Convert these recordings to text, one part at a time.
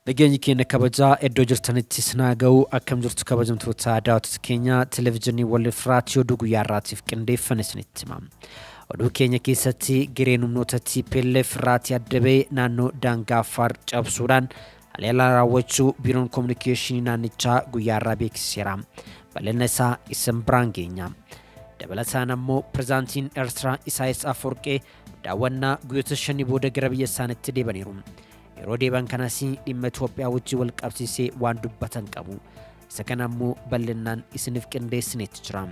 Nageenyi keenya kabajaa iddoo jirtanitti sinaa ga'u akkam jirtu kabajamtoota daawwattoota keenya televezyiinii waliif raadiyoo guyyaa irraatiif qindeeffame isinitti hima. Oduu keenya keessatti gareen humnoota TPLF raatii adda ba'ee naannoo daangaa Affaar cabsuudhaan haleellaa raawwachuu biiroon koominikeeshinii naannichaa guyyaa irraa beeksiseera. Bal'ina isaa isin biraan geenya. Dabalataan ammoo pirezidaantiin Eertiraa Isaayyaas Afwerqee daawwannaa guyyoota shanii booda gara biyya isaaniitti deebaniiru. Yeroo deeban kanas dhimma Itoophiyaa wajjin wal qabsiisee waan dubbatan qabu. Isa kana ammoo bal'inaan isiniif qindeessineetu jira.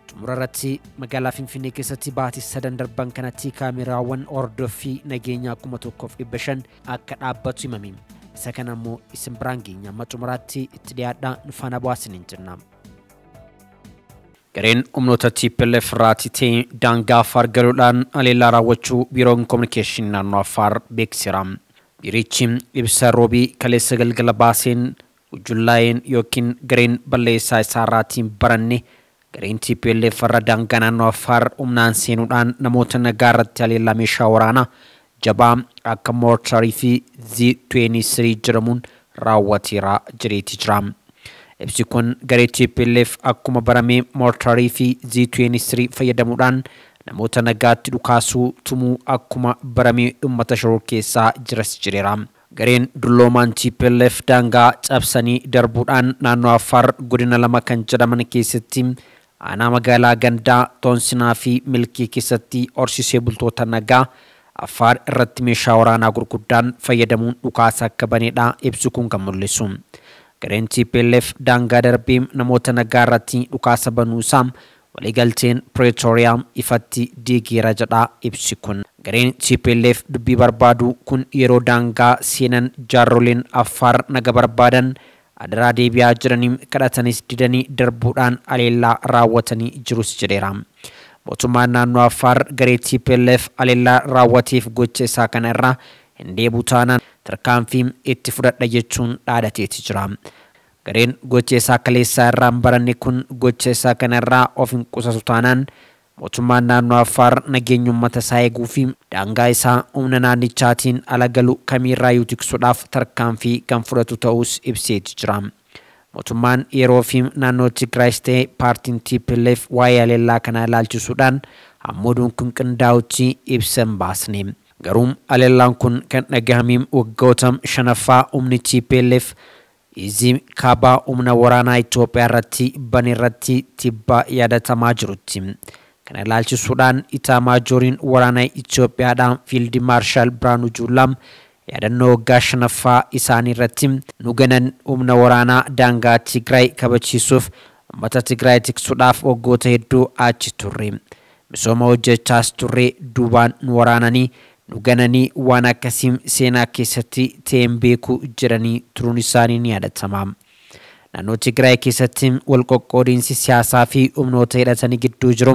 Xumura irratti magaalaa Finfinnee keessatti baatii sadan darban kanatti kaameraawwan hordoffii nageenyaa 1500 akka dhaabbatu himame. Isa kana ammoo isin biraan geenya. Amma xumuraatti itti dhiyaadhaa nu faana bu'aa isiniin jenna. Gareen humnoota TPLF raatii ta'e daangaa Affaar galuudhaan haleellaa raawwachuu biiroon koominikeeshinii naannoo Affaar beeksiseera. Biirichi ibsa roobii kaleessa galgala baaseen ujullaa'een yookiin gareen balleessaa isaa irraatiin baranne gareen TPLF irra daangaa naannoo Affaar humnaan seenuudhaan namoota nagaa irratti haleellaa meeshaa waraanaa jabaa akka moortarii fi Z23 jedhamuun raawwateera jedheeti jira. Ibsi kun garee TPLF akkuma barame moortarii fi Z23 fayyadamuudhaan namoota nagaatti dhukaasuu tumuu akkuma barame uummata shoror keessaa jiras jedheera. Gareen dulloomaan TPLF daangaa cabsanii darbuudhaan naannoo Affaar godina lama kan jedhaman keessatti aanaa magaalaa Gandaa, Toonsinaa fi Milkii keessatti horsiisee bultoota nagaa Affaar irratti meeshaa waraanaa gurguddaan fayyadamuun dhukaasa akka baneedha ibsu kun kan mul'isu. Gareen TPLF daangaa darbee namoota nagaa irratti dhukaasa banuu isaa waliigalteen Pretooriyaa ifatti diigeera jedha ibsi kun. Gareen TPLF dubbii barbaadu kun yeroo daangaa seenan jaarroleen Affaar naga barbaadan adaraa deebi'aa jiranii kadhatanis didanii darbuudhaan haleellaa raawwatanii jirus jedheera. Mootummaan naannoo Affaar garee TPLF haleellaa raawwateef gocha isaa kana irraa hin deebi'u taanaan tarkaanfii itti fudhadha jechuun dhaadateeti jira. Gareen gocha isaa kaleessaa irraa hin baranne kun gocha isaa kana irraa of hin qusatu taanaan mootummaan naannoo Affaar nageenya uummata isaa eeguu fi daangaa isaa humna naannichaatiin ala galu kamiirraayyuu tiksuudhaaf tarkaanfii kan fudhatu ta'us ibseeti jira. Mootummaan yeroo fi naannoo Tigraayis ta'e paartiin TPLF waa'ee haleellaa kanaa ilaalchisuudhaan hamma oduun kun qindaa'utti ibsa hin baasne. Garuu haleellaan kun kan dhagahame waggoota shanaffaa humni TPLF izii kaabaa humna waraanaa Itoophiyaa irratti bane irratti tibbaa yaadatamaa jirutti. Kana ilaalchisuudhaan Itaamaajooriin waraanaa Itoophiyaadhaan Fiildi Maarshaal Biraanuu Juulaa yaadannoo waggaa shanaffaa isaanii irratti nu ganan humna waraanaa daangaa Tigraay kabachiisuuf uummata Tigraay tiksuudhaaf waggoota hedduu achi turre. Misooma hojjechaas turre duubaan nu waraananii nu gananii waan akkasii seenaa keessatti ta'een beeku jedhanii turuun isaanii ni yaadatama. Naannoo Tigraay keessatti wal qoqqoodiinsi siyaasaa fi humnoota hidhatanii gidduu jiru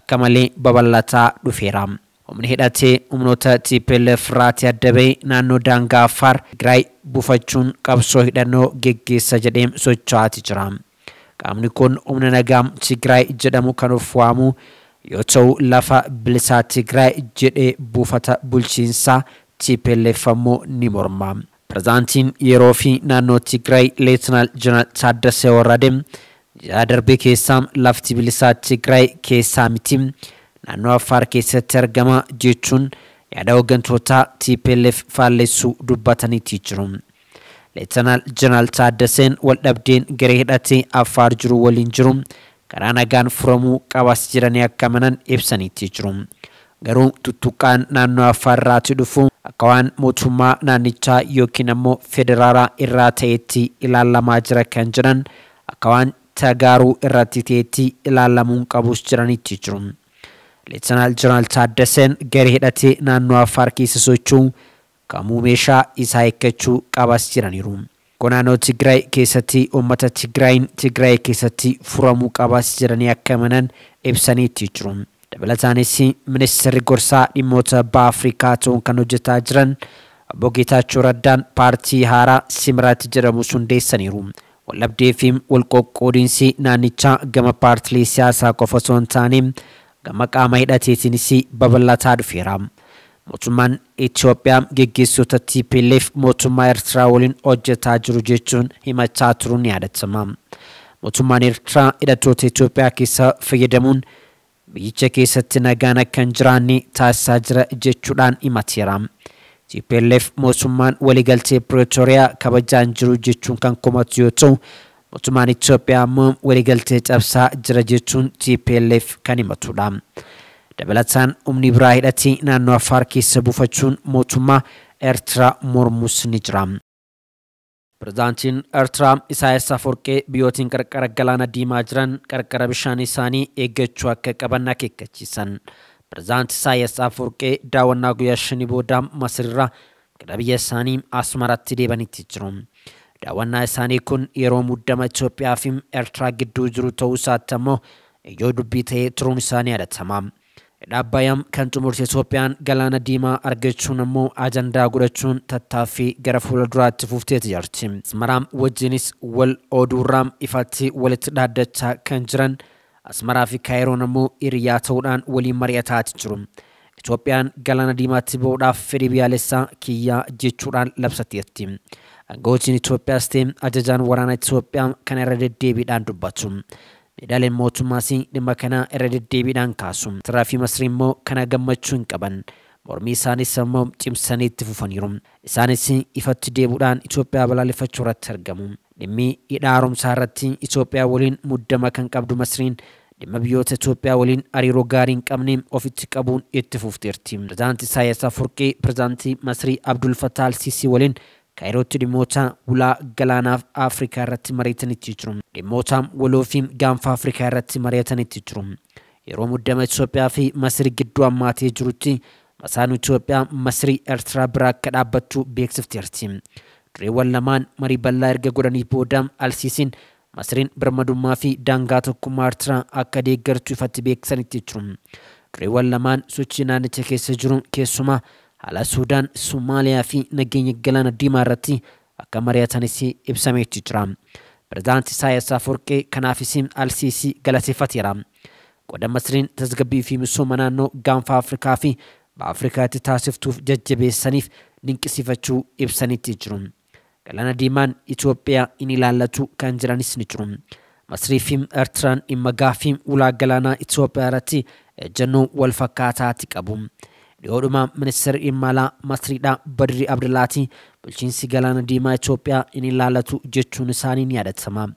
akka malee babal'ataa dhufeera. Humni hidhatee humnoota TPLF raatii adda ba'ee naannoo daangaa Affaar Tigraay buufachuun qabsoo hidhannoo geggeessa jedhee socho'aati jira. Qaamni kun humna nagaa Tigraay jedhamu kan of waamu yoo ta'u lafa bilisaa Tigraay jedhee buufata bulchiinsaa TPLF ammoo ni morma. Pirezidaantiin yeroo fi naannoo Tigraay Leetinaal Jeneraal Taaddasee Warradee ji'a darbe keessaa lafti bilisaa Tigraay keessaa miti naannoo Affaar keessatti argama jechuun yaada hooggantoota TPLF faallessuu dubbataniiti jiru. Leetinaal Jeneraal Taaddaseen waldhabdeen garee hidhatee Affaar jiru waliin jiru karaa nagaan furamuu qabas jedhanii akka amanan ibsaniiti jiru. Garuu tuttuqaan naannoo Affaar irraati dhufu akka waan mootummaa naannichaa yookiin ammoo federaalaa irraa ta'etti ilaalamaa jira kan jedhan akka waan tagaaruu irratti ta'etti ilaalamuun qabus jiranitti jiru. Leetinaal Jeneraal Taaddaseen garee hidhatee naannoo Affaar keessa socho'u kamuu meeshaa isaa eeggachuu qabas jiraniiru. Naannoo Tigraay keessatti uummata Tigraayin Tigraay keessatti furamuu qabas jedhanii akka amanan ibsaniitti jiru. Dabalataanis ministeerri gorsaa dhimmoota baha Afrikaa ta'uun kan hojjetaa jiran obbo Geetaachoo Raddaan paartii haaraa Simiraat jedhamu hundeessaniiru. Waldhabdee fi walqoqqoodiinsi naannichaa gama paartilee siyaasaa qofa osoo hin taane gama qaama hidhateetiinis babal'ataa dhufeera. Mootummaan Itoophiyaa geggeessitoota TPLF mootummaa Eertiraa waliin hojjetaa jiru jechuun himachaa turuun ni yaadatama. Mootummaan Eertiraa hidhattoota Itoophiyaa keessa fayyadamuun biyyicha keessatti nagaan akka hin jiraanne taasisaa jira jechuudhaan himateera. TPLF mootummaan waliigaltee Pretooriyaa kabajaa hin jiru jechuun kan komatu yoo ta'u, mootummaan Itoophiyaa immoo waliigaltee cabsaa jira jechuun TPLF kan himatudha. Dabalataan humni biraa hidhatee naannoo Affaar keessa buufachuun mootummaa Eertiraa mormus ni jira. Pireezidaantiin Eertiraa Isaayyaas Afawarqee biyyootiin qarqara galaana diimaa jiran qarqara bishaan isaanii eeggachuu akka qaban akeekkachiisan. Pireezidaanti Isaayyaas Afawarqee daawwannaa guyyaa 5 booda Masiriirraa gara biyya isaanii Asmaraatti deebanitti jiru. Daawwannaa isaanii kun yeroo muddama Itoophiyaa fi Eertiraa gidduu jiru ta'uu isaatti ammoo ijoo dubbii ta'ee turuun isaanii yaadatama. Hidha Abbayyaa kan xumurte Itoophiyaan galaana diimaa argachuun ammoo ajandaa godhachuun tattaaffii gara fuulduraatti fufteeti jirti. Asmaraa wajjinis wal oduurraa ifatti walitti dhaaddachaa kan jiran Asmaraa fi Kaayiroon ammoo hiriyaa ta'uudhaan waliin mari'ataati jiru. Itoophiyaan galaana diimaatti ba'uudhaaf fedhii biyyaalessaa kiyyaa jechuudhaan labsatteetti. Aanga'ootiin Itoophiyaas ta'e ajajaan waraana Itoophiyaa kana irra deddeebiidhaan dubbatu. Miidiyaaleen mootummaas dhimma kana irra deddeebiidhaan kaasu. Eertiraa fi Masrii immoo kana gammachuu hin qaban. Mormii isaanis immoo cimsanii itti fufaniiru. Isaanis ifatti deebuudhaan Itoophiyaa balaaleffachuu irratti argamu. Dhimmi hidha haaromsaa irratti Itoophiyaa waliin muddama kan qabdu Masriin dhimma biyyoota Itoophiyaa waliin hariiroo gaarii hin qabne ofitti qabuun itti fufteerti. Pireezidaanti Isaayyaas Afawarqee pireezidaantii Masrii Abdul Fattah Al-Sisii waliin Kaayirootti dhimmoota ulaa galaanaaf Afrikaa irratti mari'atanitti jiru. Dhimmoota waloo fi gaanfa Afrikaa irratti mari'atanitti jiru. Yeroo muddama Itoophiyaa fi Masrii gidduu hammaatee jirutti masaanuu Itoophiyaa Masrii Eertiraa bira akka dhaabbattu beeksifteerti. Dureewwan lamaan marii bal'aa erga godhanii booda Alsiisiin Masriin birmadummaa fi daangaa tokkummaa Eertiraa akka deeggartu ifatti beeksisanitti jiru. Dureewwan lamaan sochii naannicha keessa jiru keessumaa haala Suudaan, Somaaliyaa fi nageenya galaana diimaa irratti akka mari'atanis ibsameetti jira. Pireezidaanti Isaayyaas Afawarqee kanaafis Alsiisii galateeffateera. Qooda Masriin tasgabbii fi misooma naannoo gaanfa Afrikaa fi baha Afrikaatti taasiftuuf jajjabeessaniif dinqisiifachuu ibsanitti jiru. Galaana diimaan Itoophiyaa in ilaallatu kan jiranis ni jiru. Masrii fi Eertiraan dhimma gaaffii ulaa galaanaa Itoophiyaa irratti ejjennoo wal fakkaataati qabu. Dhiyoodhuma ministeerri dhimma alaa Masriidhaa Badri Abdullaatii bulchiinsi galaana diimaa Itoophiyaa in ilaallatu jechuun isaanii ni yaadatama.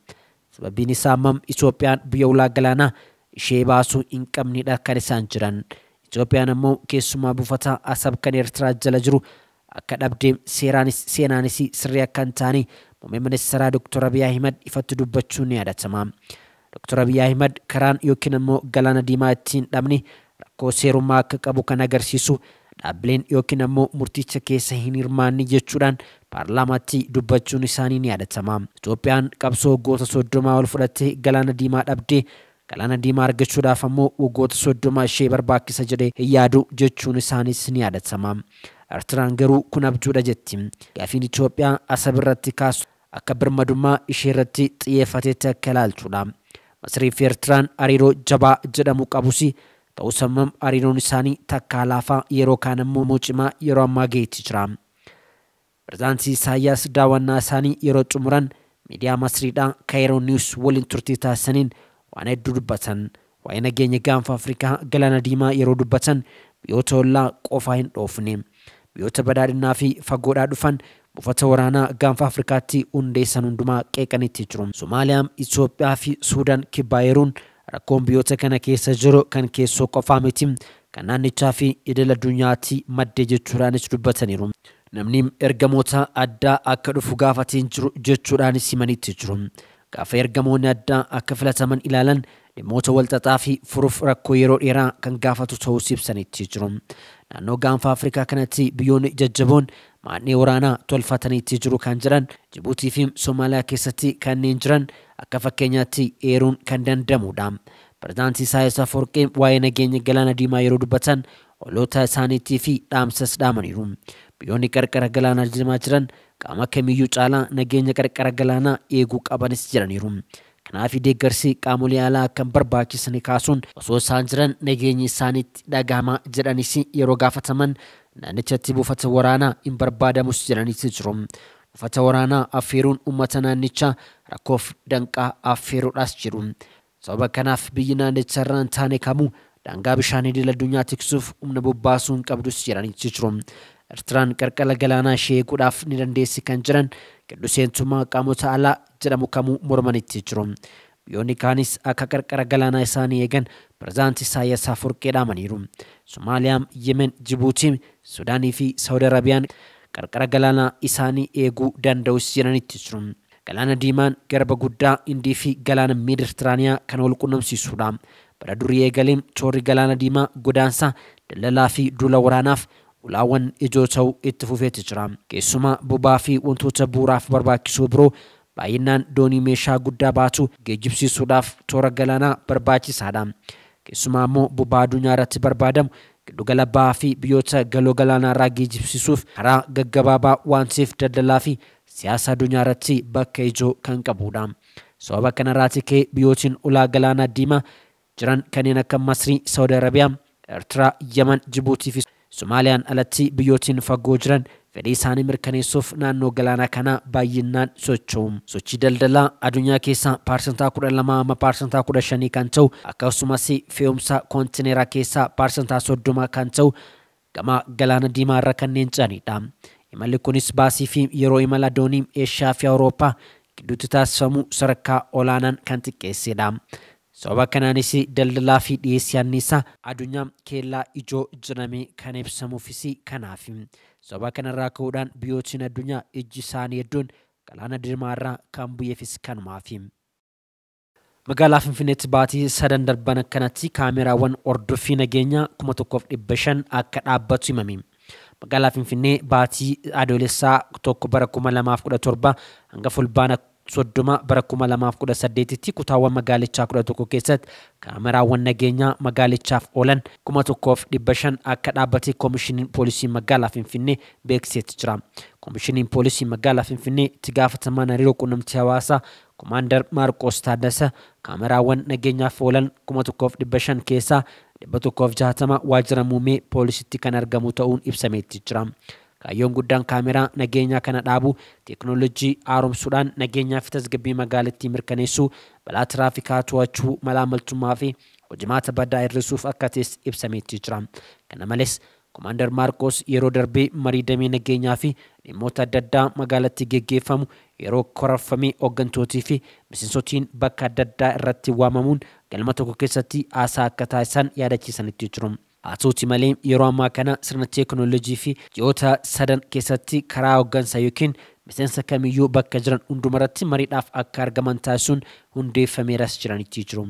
Sababiin isaa ammam Itoophiyaan biyya ulaa galaanaa ishee baasuu hin qabnedha kan isaan jiran. Itoophiyaan ammoo keessumaa buufata Asab kan Eertiraa jala jiru akka dhabdee seenaanis sirrii akka hin taane muummee ministeeraa Dr. Abiy Ahimad ifatti dubbachuun ni yaadatama. Dr. Abiy Ahimad karaan yookiin ammoo galaana diimaa ittiin dhabne rakkoo seerummaa akka qabu kan agarsiisu dhaabbileen yookiin ammoo murticha keessa hin hirmaanne jechuudhaan paarlaamaatti dubbachuun isaanii ni yaadatama. Itoophiyaan qabsoo waggoota 30 ol fudhattee galaana diimaa dhabdee galaana diimaa argachuudhaaf ammoo waggoota 30 ishee barbaachisa jedhee hin yaadu jechuun isaanis ni yaadatama. Eertiraan garuu kun abjuudha jetti. Gaafiin Itoophiyaa Asab irratti kaasu akka birmadummaa ishee irratti xiyyeeffateetti akka ilaaltudha. Masrii fi Eertiraan hariiroo jabaa jedhamu qabus ta'us hammam hariiroon isaanii takkaa laafaa yeroo kaan ammoo cimaa yeroo ammaa gaheetti jira. Pireezidaantii Isaayyaas daawwannaa isaanii yeroo xumuran miidiyaa Masriidhaa Kaayiroo Niwus waliin turtii taasisaniin waan hedduu dubbatan. Waa'ee nageenya gaanfa Afrikaa galaana diimaa yeroo dubbatan biyyoota ollaa qofaa hin dhoofne. Biyyoota badhaadhinaa fi fagoodhaa dhufan buufata waraanaa gaanfa Afrikaatti hundeessan hundumaa qeeqanitti jiru. Somaaliyaa, Itoophiyaa fi Suudaan kibbaa yeroon rakkoon biyyoota kana keessa jiru kan keessoo qofaa miti kan naannichaa fi idil addunyaatti madde jechuudhaanis dubbataniiru. Namni ergamoota addaa akka dhufu gaafateen jiru jechuudhaanis himanitti jiru. Gaafa ergamoonni addaa akka filataman ilaalan dhimmoota walxaxaa fi furuuf rakkoo yeroo dheeraa kan gaafatu ta'uus ibsanitti jiru. Naannoo gaanfa Afrikaa kanatti biyyoonni jajjaboon maadhee waraanaa tolfataniitti jiru kan jiran Jibuutii fi Somaaliyaa keessatti kanneen jiran akka fakkeenyaatti eeruun kan danda'amudha. Pireezidaantii Isaayyaas Afawarqee waa'ee nageenya galaana diimaa yeroo dubbatan olloota isaaniitii fi dhaamsas dhaamaniiru. Biyyoonni qarqara galaana diimaa jiran qaama kamiyyuu caalaa nageenya qarqara galaanaa eeguu qabanis jedhaniiru. Kanaaf deeggarsi qaamolee alaa akka hin barbaachisne kaasuun osoo isaan jiran nageenyi isaaniitti dhagahama jedhanis yeroo gaafataman Naannichatti buufata waraanaa hin barbaadamus jedhaniiti jiru. Buufata waraanaa affeeruun uummata naannichaa rakkoof danqaa affeeruudhaas jiru. Sababa kanaaf biyyi naannicha irraa hin taane kamuu daangaa bishaan idil addunyaa tiksuuf humna bobbaasuu hin qabdus jedhaniiti jiru. Eertiraan qarqara galaanaa ishee eeguudhaaf ni dandeessi kan jiran giddu seentummaa qaamota alaa jedhamu kamuu mormanitti jiru. Biyyoonni kaanis akka qarqara galaanaa isaanii eegan pirezidaantii Isaayyaas Afwerqee dhaamaniiru. Somaaliyaan, Yemen, Jibuutiin, Sudaanii fi Saawud Arabiyaan qarqara galaanaa isaanii eeguu danda'us jedhanitti jiru. Galaana Diimaan garba guddaa Hindii fi galaana Meeditiraaniyaa kan wal qunnamsiisudha. Bara durii eegaleen toorri galaana Diimaa godaansa, daldalaa fi duula waraanaaf ulaawwan ijoo ta'uu itti fufeeti jira. Keessumaa boba'aa fi wantoota bu'uuraaf barbaachisoo biroo baay'inaan doonii meeshaa guddaa baatu geejjibsiisuudhaaf toora galaanaa barbaachisaadha. Keessumaa immoo boba'aa addunyaa irratti barbaadamu giddugala ba'aa fi biyyoota galoo galaanaa irraa geejjibsiisuuf karaa gaggabaabaa waan ta'eef daldalaa fi siyaasa addunyaa irratti bakka ijoo kan qabudha. Sababa kanarraati ka'ee biyyootiin ulaa galaanaa diimaa jiran kanneen akka Masrii, Saawud Arabiyaa, Eertiraa, Yemen, Jibuutii fi Somaaliyaan alatti biyyootiin fagoo jiran fedhii isaanii mirkaneessuuf naannoo galaanaa kanaa baay'inaan socho'u. Sochii daldalaa addunyaa keessaa 12% amma 15% kan ta'u akkasumas fe'umsa koontineeraa keessaa 30% kan ta'u gama galaana diimaa irra kanneen ce'anidha. Imalli kunis baasii fi yeroo imala doonii Eeshiyaa fi Awurooppaa gidduutti taasifamu sadarkaa olaanaan kan xiqqeessedha. Sababa kanaanis daldalaa fi dhiyeessii anniisaa addunyaa keellaa ijoo jedhamee kan ibsamuufis kanaaf. Sababa kanarraa ka'uudhaan biyyootiin addunyaa ijji isaanii hedduun galaana diimaa irraa kan bu'eefis kanumaaf. Magaalaa Finfinneetti baatii sadan darban akkanatti kaameraawwan hordoffii nageenyaa 1500 akka dhaabbatu himame. Magaalaa Finfinnee baatii adoolessaa 1 bara 2017 hanga fulbaana 30 bara 2018tti kutaawwan magaalichaa 11 keessatti kaameraawwan nageenyaa magaalichaaf oolan 1500 akka dhaabbate koomishiniin poolisii magaalaa Finfinnee beeksiseeti jira. Koomishiniin poolisii magaalaa Finfinnee itti gaafatamaan hariiroo quunnamtii hawaasaa Komaandar Maarqos Taaddasa kaameraawwan nageenyaaf oolan 1500 keessaa 160 waajjira muummee poolisitti kan argamu ta'uun ibsameetti jira. Kaayyoon guddaan kaameraa nageenyaa kana dhaabu teekinooloojii haaromsuudhaan nageenyaa fi tasgabbii magaalattii mirkaneessuu, balaa tiraafikaa to'achuu, malaamaltummaa fi hojimaata badaa hir'isuuf akka ta'es ibsameetti jira. Kana malees Komaandar Maarqos yeroo darbee marii damee nageenyaa fi dhimmoota adda addaa magaalattii geggeeffamu yeroo kororfamee hooggantootii fi miseensotiin bakka adda addaa irratti waamamuun galma tokko keessatti haasaa akka taasisan yaadachiisanitti jiru. Haa ta'uuti malee yeroo ammaa kana sirna teekinooloojii fi ji'oota sadan keessatti karaa hooggansaa yookiin miseensa kamiyyuu bakka jiran hundumarratti mariidhaaf akka argaman taasisuun hundeeffameeras jiranitti jiru.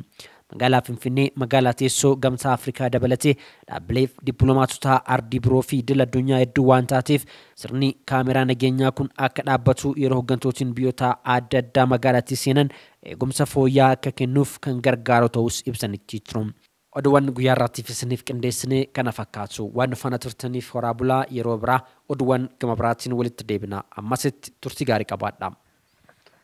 Magaalaa Finfinnee magaalaa teessoo gamtaa Afrikaa dabalatee dhaabbilee dippiloomaatota ardii biroo fi idil addunyaa hedduu waan taateef sirni kaameraa nageenyaa kun akka dhaabbatu yeroo hooggantootiin biyyoota adda addaa magaalattii seenan eegumsa fooyya'aa akka kennuuf kan gargaaru ta'us ibsanitti jiru. Oduuwwan guyyaa irraatiif isiniif qindeessine kana fakkaatu. Waan nu faana turtaniif horaa bulaa. Yeroo biraa oduuwwan gama biraatiin walitti deebina. Ammasitti turtii gaarii qabaadha.